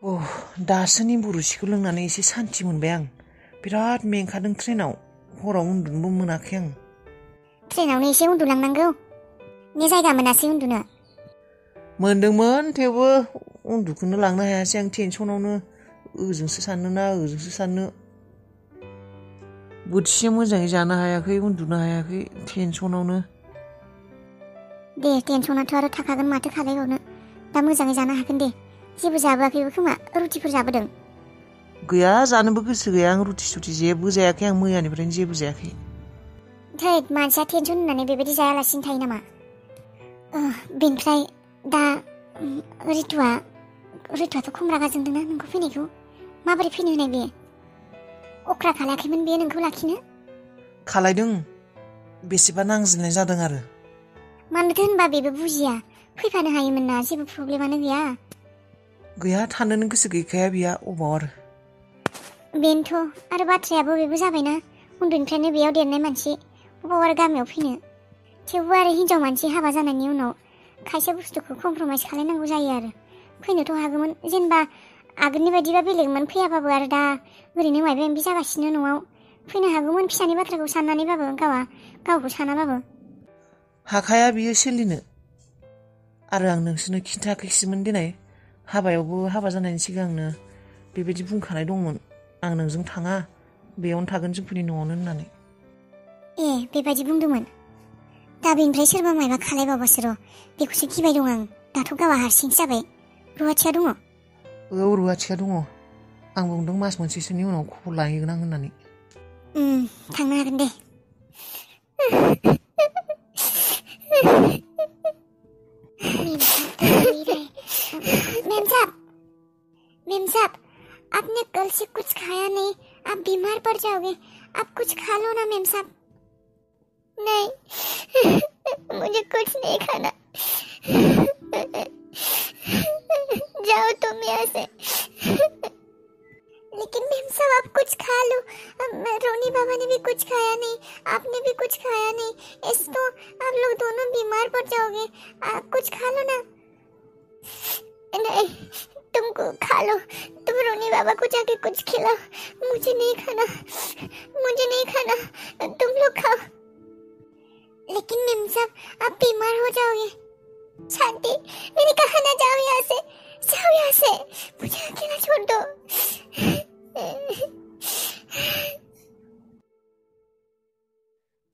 दासो निम्बु रोसिखौ लोंनानै एसे सान्थि मोनबाय आं। बिराद मेंखादों ट्रेनाव। हराव उन्दुनोबो मोनाखै आं। ट्रेनावनो एसे उन्दुलांनांगौ। ने जायगा मोनासै उन्दुनो? मोनदोंमोन, थेवबो उन्दुखौनो लांनो हायासै आं टेनसनावनो। ओजोंसो साननो ना ओजोंसो साननो। बोथिसे मोजाङै जानो हायाखै, उन्दुनो हायाखै टेनसनावनो। दे, टेनसनाथ' आरो थाखागोन, माथो खालायबावनो। दा मोजाङै जानो हागोन दे। जेबो जाबोआखैबो खोमा, रुटिफोर जाबोदों? गैया, जानोबो गोसो गैया आं। रुटि सुटि जेबो जायाखै आं, मैयानिफ्रायनो जेबो जायाखै। थैद, मानसिया टेनसन होननानै बेबायदि जायालासिनो थायो नामा? बेनिफ्राय दा रितुआथ' खम रागा जोंदोंना नोंखौ फैनायखौ? माबोरै फैनो होनाय बेयो? अख्रा खालायाखैमोन बेयो नोंखौ लाखिनो? खालायदों, बेसेबा नांज्लायनाय जादों आरो। मानोथो होनबा बेबो बुजिया? फैफानो हायोमोन ना, जेबो प्रब्लेमानो गैया। गैया, थानोनो गोसो गैखाया बिया, अबाव आरो। बेनोथ', आरो बाथ्रायाबो बेबो जाबायना, उन्दैनिफ्रायनो बेयाव देरनाय मानसि, अबाव आरो गामियाव फैनो। थेवबो आरो हिनजाव मानसि हाबा जानायनि उनाव खायसे बुस्थुखौ कमप्रमाइस खालायनांगौ जायो आरो। फैनोथ' हागौमोन, जेनेबा आगोलनि बायदिबा बेलेगमोन, फैयाबाबो आरो दा ओरैनो मायबा मायबि जागासिनो न'आव। फैनो हागौमोन, फिसानि बाथ्राखौ साननानैबाबो, गावखौ सानाबाबो। हाखाया बियो सोलिनो। आरो आं नोंसोरनो खिन्थायाखैसोमोन देनाय। हाबायावबो हाबा जानायनि सिगांनो बेबायदि बुंखानाय दंमोन, आं नोंजों थाङा, बेयावनो थागोन जोंफोरनि न'आवनो होननानै। ए, बेबायदि बुंदोंमोन? दा बेनिफ्राय सोरबा मायबा खालायबावबासो र', बेखौसो गिबाय दं आं। दाथ' गावहा हारसिंसो जाबाय। रुवाथिया दङ? औ, रुवाथिया दङ। आं बुंदों मास मोनसेसोनि उनाव खबर लाहैगोन आं होननानै। थांनो हागोन दे। मेम साहब, आपने कल से कुछ खाया नहीं, आप बीमार पड़ जाओगे। आप कुछ खा लो ना मेम साहब। नहीं, मुझे कुछ नहीं खाना। जाओ तुम यहाँ से। लेकिन मेम साहब, आप कुछ खा लो। रोनी बाबा ने भी कुछ खाया नहीं, आपने भी कुछ खाया नहीं। इस तो आप लोग दोनों बीमार पड़ जाओगे। आप कुछ खा लो ना। नहीं, तुमको खा लो। तुम रोनी बाबा को जाके कुछ खिलाओ। मुझे नहीं खाना, मुझे नहीं खाना। तुम लोग खाओ। लेकिन मेम साहब, आप बीमार हो जाओगे। शांति, मैंने कहा ना, जाओ यहाँ से, जाओ यहाँ से। मुझे अकेला छोड़ दो।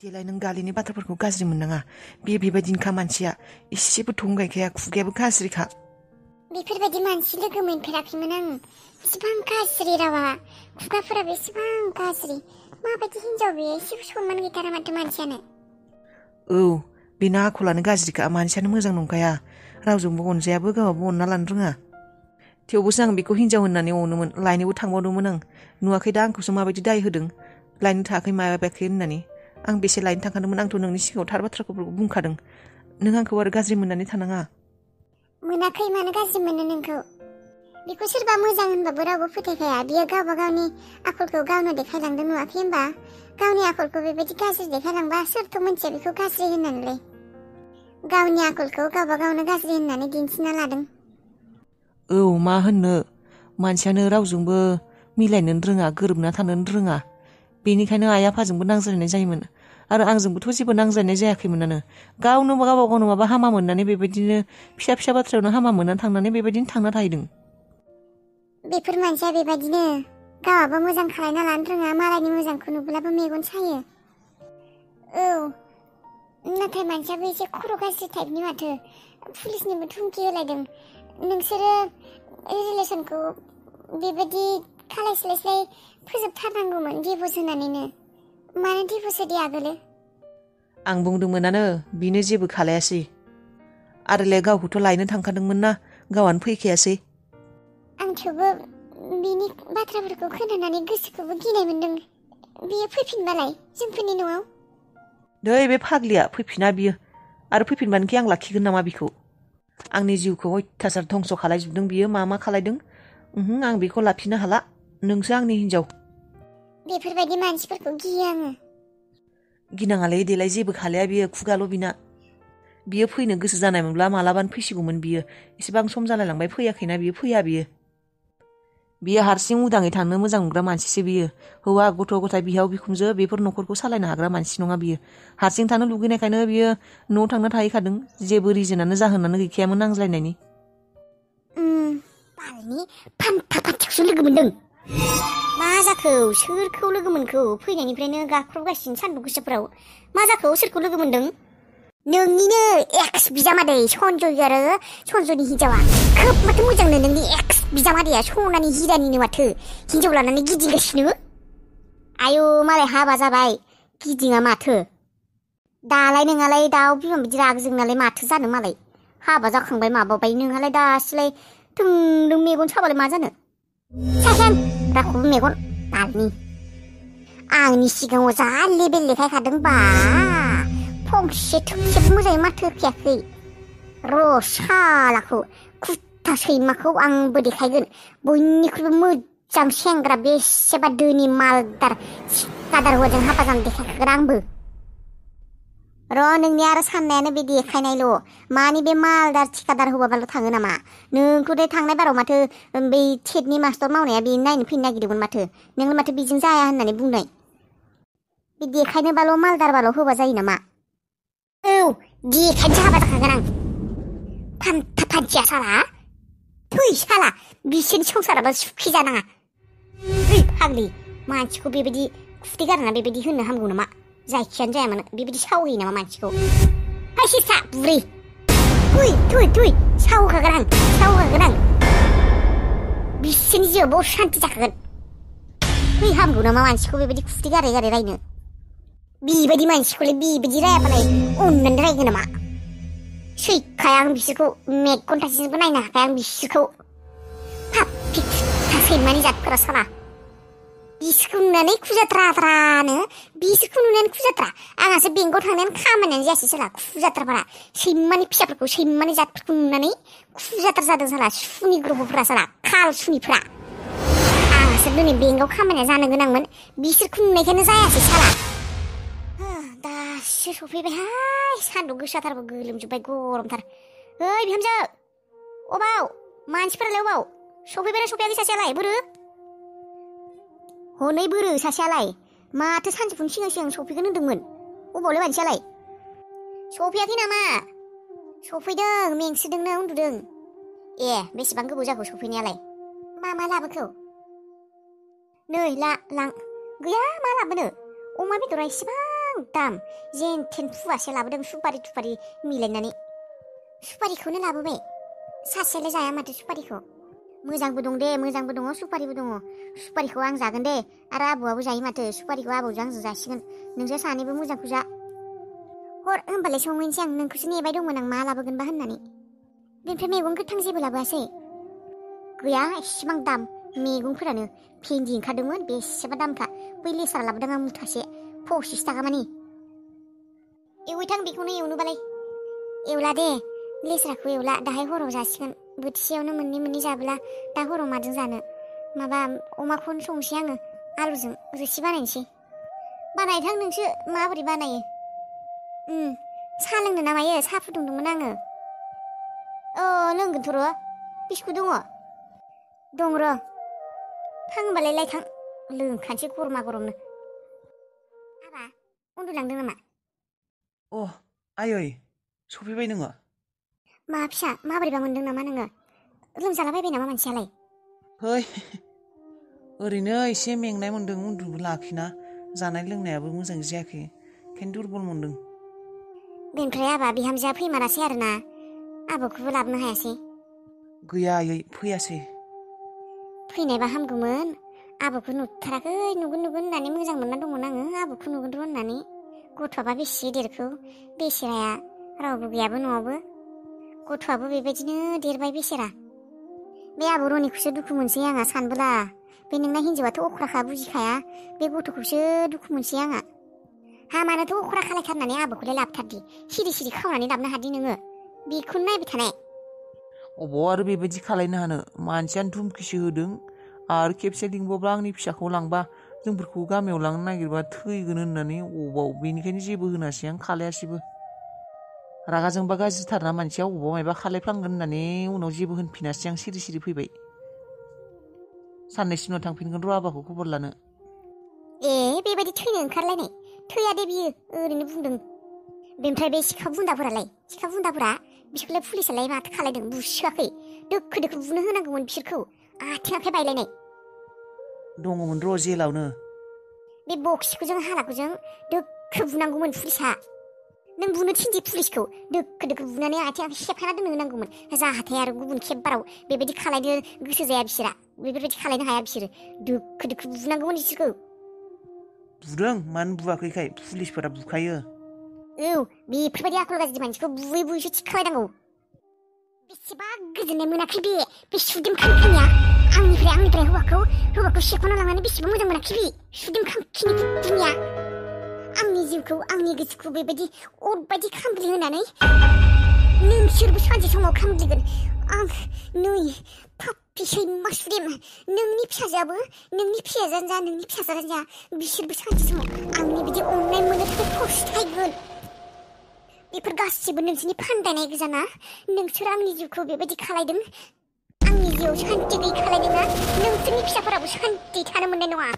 देलाय, नों गालिनि बाथ्राफोरखौ गाज्रि मोननाङा। बियो बेबायदिनोखा मानसिया, एसेबो थं गायखाया, खुगायाबो गाज्रिखा। बेफोरबायदि मानसि लोगो मोनफेराखैमोन आं। बेसेबां गाज्रि रावा, खुगाफोरा बेसेबां गाज्रि। माबायदि हिनजाव बेयो, एसेबो सनमान गैथारा माथो मानसियानो। औ, बेना आखलानो गाज्रिखा, मानसियानो मोजां नंखाया। रावजोंबो अनजायाबो, गावहाबो अनना लानो रोङा। थेवबोसो आं बेखौ हिनजाव होननानै अनोमोन, लायनोबो थांबावदोंमोन आं। नुवाखै दा आंखौसो माबायदि दाय होदों, लायनो थाङाखै माबायाखै होननानै। आं बेसे लायनो थांखादोंमोन, आंथ' नोंनि सिगाङाव थार बाथ्राखौ बुंखादों। नों आंखौ आरो गाज्रि मोननानै थानाङा। मोनाखै, मानो गाज्रि मोनो नोंखौ? बेखौ सोरबा मोजां होनबाबो रावबो फोथायखाया। बियो गावबा गावनि आखलखौ गावनो देखायलांदों, नुवाखै होनबा? गावनि आखलखौ बेबायदि गाज्रि देखायलांबा सोरथ' मोनथिया बेखौ गाज्रि होननानैलाय। गावनि आखलखौ गावबा गावनो गाज्रि होननानै दिन्थिना लादों। औ, मा होननो, मानसियानो रावजोंबो मिलायनो रोङा, गोरोबना थानो रोङा। बेनिखायनो आइ आफाजोंबो नांज्लायनाय जायोमोन, आरो आंजोंबोथ' जेबो नांज्लायनाय जायाखैमोनानो। गावनो गावबा गावनो माबा हामा मोननानै बेबायदिनो फिसा फिसा बाथ्रायावनो हामा मोननानै थांनानै बेबायदिनो थांना थाहैदों। बेफोर मानसिया बेबायदिनो, गावहाबो मोजां खालायना लानो रोङा, मालायनि मोजांखौ नुब्लाबो मेगन सायो। औ, नाथाय मानसियाबो एसे खर' गाज्रि टाइपनि माथो। पुलिसनिबो धुमखि होलायदों। नोंसोरो रिलेसनखौ बेबायदि खालायस्लायस्लाय फोजोबथारनांगौमोन डिभर्स होनानैनो। मानो डिभर्स होदि आगोलो? आं बुंदोंमोनानो, बिनो जेबो खालायासै। आरोलाय गावखौथ' लायनो थांखादोंमोन ना, गावहानो फैखायासै। आं थेवबो बिनि बाथ्राफोरखौ खोनानानै गोसोखौबो गिनाय मोनदों। बियो फैफिनबालाय जोंफोरनि न'आव? नै, बे फाग्लिया फैफिना बियो। आरो फैफिनबानोखि आं लाखिगोन नामा बिखौ? आंनि जिउखौ अयथासार धंस' खालायजोबदों बियो, मा खालायदों। आं बेखौ लाफिननो हाला। नोंसो आंनि हिनजाव। बेफोरबायदि मानसिफोरखौ गियो आङो। गिनाङालै, देलाय, जेबो खालाया बियो, खुगाल' बिना। बियो फैनो गोसो जानायमोनब्ला मालाबानो फैसिगौमोन बियो। एसेबां सम जालायलांबाय, फैयाखैना बियो, फैया बियो। बियो हारसिं उदाङै थांनो मोजां मोनग्रा मानसिसो बियो। हौवा गथ' गथाय बिहाव बिखुनजो बेफोर न'खरखौ सालायनो हाग्रा मानसि नङा बियो। हारसिं थानो लुगैनायखायनो बियो न'आव थांना थाहैखादों। जेबो रिजोनानो जाहोनानो गैखायामोन नांज्लायनायनि। बालनि फान्था फान्थिखौसो लोगो मोनदों। मा जाखो? सोरखौ लोगो मोनखो? फैनायनिफ्रायनो गाख्रबगासिनो सान्दुं गोसाफ्राव। मा जाखो? सोरखौ लोगो मोनदों? नोंनिनो एक्स बिजामादै सन्जय आरो सन्जयनि हिन्जावा। खोब माथो मोजांनो नोंनि एक्स बिजामादैया सनानि हिरानिनो माथो हिन्जाव लानानै गिदिंगासिनो। आयौ मालाय हाबा जाबाय गिदिङा माथो। दालाय नोंहालाय दाउ बिमा बिदि रागजोंनालाय माथो जानो मालाय। हाबा जाखांबाय माबाबाय नोंहालाय दासिलाय थोंदों मेगन साबालाय मा जानो? साखेन रावखौबो मेगन बालनि। आंनि सिगाङाव जा लेबेल लेखायखादों बा फंसे थोबसेबो मोजाङै माथो होफैयाखै। र' सालाखौ कुत्ता सैमाखौ आंबो देखायगोन। बयनिख्रुइबो मोजां सेंग्रा बेसेबा धोनि मालदार थिकादार हौवाजों हाबा जानो देखायखागोन आंबो। र' नोंनि आरो साननायानो बे देखायनायल'। मानि बे मालदार थिकादार हौवाबाल' थाङो नामा? नोंखौ दे थांनाय बाराव माथो बै टेटनि मास्टर मावनाया बे नायनो फैनो नागिरदोंमोन माथो। नोंनो माथो बेजों जाया होननानै बुंनाय। बे देखायनोबाल' मालदारबाल' होबा जायो नामा? औ देखायनोसो हाबा जाखागोन आं। फान्था फान्थिया साला। थै साला बिसोरनि संसाराबा सुखि जानाङा। ओइ फाग्लि मानसिखौ बेबायदि खुदै गारना बेबायदि होननो हामगौ नामा? जायखियानो जाया मानो बेबायदि सावहोयो नामा मानसिखौ? फायसेसा बुरै। थुइ थुइ थुइ सावहोखागोन आं सावहोखागोन आं। बिसोरनि जिउआव बहुत सान्ति जाखागोन। थै हामगौ नामा मानसिखौ बेबायदि खुदै गारै गारै रायनो? बेबायदि मानसिखौलाय बेबायदि रायाबालाय अननानै रायगोन नामा? सैखाया आं बिसोरखौ मेगन थाइसेजोंबो नायनो हाखाया आं बिसोरखौ। पापि कुत्ता सैमानि जातफोरा साला। बिसोरखौ नुनानै खुजाथ्रानो बिसोरखौ नुनानै खुजाथ्रा। आंहासो बेंकआव थांनायानो खामानियानो जायासै साला खुजाथ्राफोरा। सैमानि फिसाफोरखौ सैमानि जातफोरखौ नुनानै खुजाथ्रा जादों साला सुनि ग्रहफोरा साला खाल सुनिफोरा। आंहासो दिनै बेंकआव खामानिया जानो गोनांमोन बिसोरखौ नुनायखायनो जायासै साला। दासो सफैबायहाय सान्दुं गोसाथारबो गोलोमजोब्बाय गरमथार। ओइ बिहामजो अबाव? मानसिफोरालाय अबाव? सफैबायना सफैयाखै सासेयालाय बोरो? हनै बोरो सासेयालाय? माथो सानजौफुनि सिगां सिगां सफैगोन होनदोंमोन। अबावलाय मानसियालाय? सफैयाखै नामा? सफैदों मेंसोदोंनो उन्दुदों। ए बेसेबां गोबाव जाखो सफैनायालाय? मा लाबोखौ? नै लां। गैया मा लाबोनो? अमा बेदरा इसेबां दाम जेनथेन फुवासे लाबोदों सुपारि थुपारि मिलायनानै। सुपारिखौनो लाबोबाय। सासेयालाय जाया माथो सुपारिखौ? मोजांबो दं दे मोजांबो दङ सुपारिबो दङ। सुपारिखौ आं जागोन दे आरो आबौआबो जायो माथो। सुपारिखौ आबौजों आंजों जासिगोन। नोंसोर सानैबो मोजांखौ जा। हर होमबालाय संहैनोसै आं। नोंखौसो नेबाय दंमोन आं मा लाबोगोनबा होननानै। बेनिफ्राय मैगं गोथां जेबो लाबोआसै? गैया इसेबां दाम मैगंफोरानो। भिन्दि ओंखारदोंमोन बेसेबा दामखा। बै लेसारा लाबोदों आं मुथासे 25 थाखा मानि। एवहैथां बेखौनो एवनोबालाय। एवला दे लेस्राखौ एवला दाहाय हराव जासिगोन। बोथिसेयावनो मोननै जाब्ला दा हराव माजों जानो? माबा अमाखौनो संसै आङो आलुजों रोसि बानायनोसै। बानायथां नोंसो माबोरै बानायो? साहा लोंनो ना मायो? साहा फुदुंदोंमोन आङो। लोंगोनथ' र'। बिस्कुट दङ र'। थां होनबालाय लायथां लोंखानोसै गरमा गरमनो। आबा उन्दुलांदों नामा? आयै सफैबाय नोङो? मा फिसा माबोरैबा मोनदों नामा नोङो? लोमजालाबायबाय नामा मानसियालाय? है ओरैनो एसे मेंनाय मोन्दों उन्दुबो लाखिना। जानाय लोंनायाबो मोजां जायाखै ओंखायनो दुरबल मोन्दों। बेनिफ्राय आबा बिहामजोआ फैमारासै आरोना? आबौखौबो लाबोनो हायासै? गैया आयै फैयासै। फैनायबा हामगौमोन। आबौखौ नुथाराखै नुगोन होननानै मोजां मोनना दंमोन आङो। आबौखौ नुगोन र' होननानै। गथ'आबा बेसे देरखो बेसेराया? रावबो गैयाबो न'आवबो। गथ'आबो बेबायदिनो देरबाय बेसेरा। बे आबौ रनिखौसो दुखु मोनसै आंहा सानबोला। बे नोंना हिन्जावाथ' अख्राखा बुजिखाया। बे गथ'खौसो दुखु मोनसै आंहा। हामानोथ' अख्रा खालायथारनानै आबौखौलाय लाबोथारदि। सिरि खावनानै लाबोनो हादि नोङो? बेखौनो नायबाय थानाय। अबाव आरो बेबायदि खालायनो हानो? मानसियानो धुमखिसो होदों। आरो खेबसे लिंबावब्ला आंनि फिसाखौ लांबा जोंफोरखौ गामियाव लांनो नागिरबा थैगोन होननानै अबाव बेनिखायनो जेबो होनासै आं खालायासैबो। रागा जोंबा गाज्रिथारना मानसिया अबावबा मायबा खालायफ्लांगोन होननानै उनाव जेबो होनफिनासै आं सिरि फैबाय। साननैसो उनाव थांफिनगोन र' आबाखौ खबर लानो। बेबायदि थैनो ओंखारलायनाय थैया दे बियो ओरैनो बुंदों। बेनिफ्राय बे सिखा बुन्दाफोरा बिसोरखौलाय पुलिसालाय माथो खालायदों बुसोआखै दोखो दोखो बुनो होनांगौमोन बिसोरखौ आथिं आखाइ बायलायनाय। दङमोन र' जेलावनो। बे बक्सिखौ हालाखौ दोखो बुनांगौमोन पुलिसा। नों बुनो थिनदि पुलिसखौ दोखो दोखो बुनानै आथिं आखाइ सेफायना दोननो होनांगौमोन जाहाथे आरो गुबुन खेबबाराव बेबायदि खालायनो गोसो जाया बिसोरा बेफोरबायदि खालायनो हाया बिसोरो दोखो दोखो बुनांगौमोन बिसोरखौ। बुदों मानो बुवाखैखाय पुलिसफोरा बुखायो। बेफोरबायदि आखल गाज्रि मानसिखौ बुयै बुयैसो थिग खालायनांगौ। बेसेबा गोजोननाय मोनाखै बे सुदेम खांखिनिया आंनिफ्राय हौवाखौ सेख'ना लांनानै बेसेबा मोजां मोनाखै बे सुदेम खांखिनि दुनिया। आंनि जिउखौ आंनि गोसोखौ बेबायदि अरबायदि खामग्लि होनानै नोंसोरबो सानसे समाव खामग्लिगोन। आं नै पापि सैमा सुदेम नोंनि फिसाजोआबो नोंनि फिसाजानो जा बिसोरबो सानसे समाव आंनि बिदि अननाय मोननो थाखाय फस्थायगोन। बेफोर गासिबो नोंसोरनि फान्दायनाय गोजाना। नोंसोर आंनि जिउखौ बेबायदि खालायदों आंनि जिउआव सान्थि गैयै खालायदोंना नोंसोरनि फिसाफोराबो सान्थि थानो मोननाय नङा।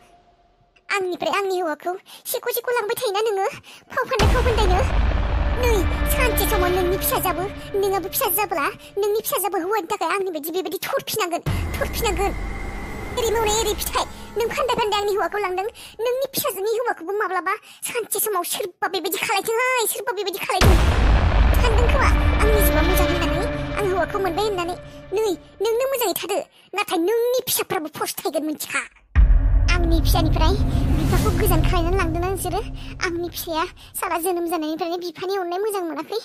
आंनिफ्राय आंनि हौवाखौ सेख' लांबाय थायोना नोङो फाव फान्दायनो। नै सानसे समाव नोंनि फिसाजाबो नोंहाबो फिसाजो जाब्ला नोंनि फिसाजाबो हौवानि थाखाय आंनि बायदि बेबायदि थरफिनांगोन। एरै मावनाय एरै फिथाइ। नों फान्दाय आंनि हौवाखौ लांदों नोंनि फिसाजोनि हौवाखौबो माब्लाबा सानसे समाव सोरबा बेबायदि खालायथों सानदों खोमा आंनि जिउआ मोजां होननानै आं हौवाखौ मोनबाय होननानै। नै नोंनो मोजाङै थादो नाथाय नोंनि फिसाफ्राबो फस्थायगोन मिथिखा। आंनि फिसानिफ्राय बिफाखौ गोजान खालायनानै लांदोंना नोंसोरो। आंनि फिसाया सारा जोनोम जानायनिफ्रायनो बिफानि अननाय मोजां मोनाखै।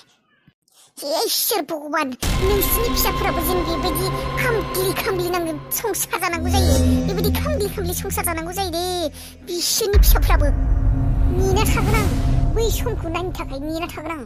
इसोर भगबान नोंसोरनि फिसाफोराबो जेन बेबायदि खामग्लिनांगोन संसार जानांगौ जायो बेबायदि खामग्लि संसार जानांगौ जायो दे बिसोरनि फिसाफ्राबो। नेना थागोन आं बै समखौ नायनो थाखाय नेना थागोन आं।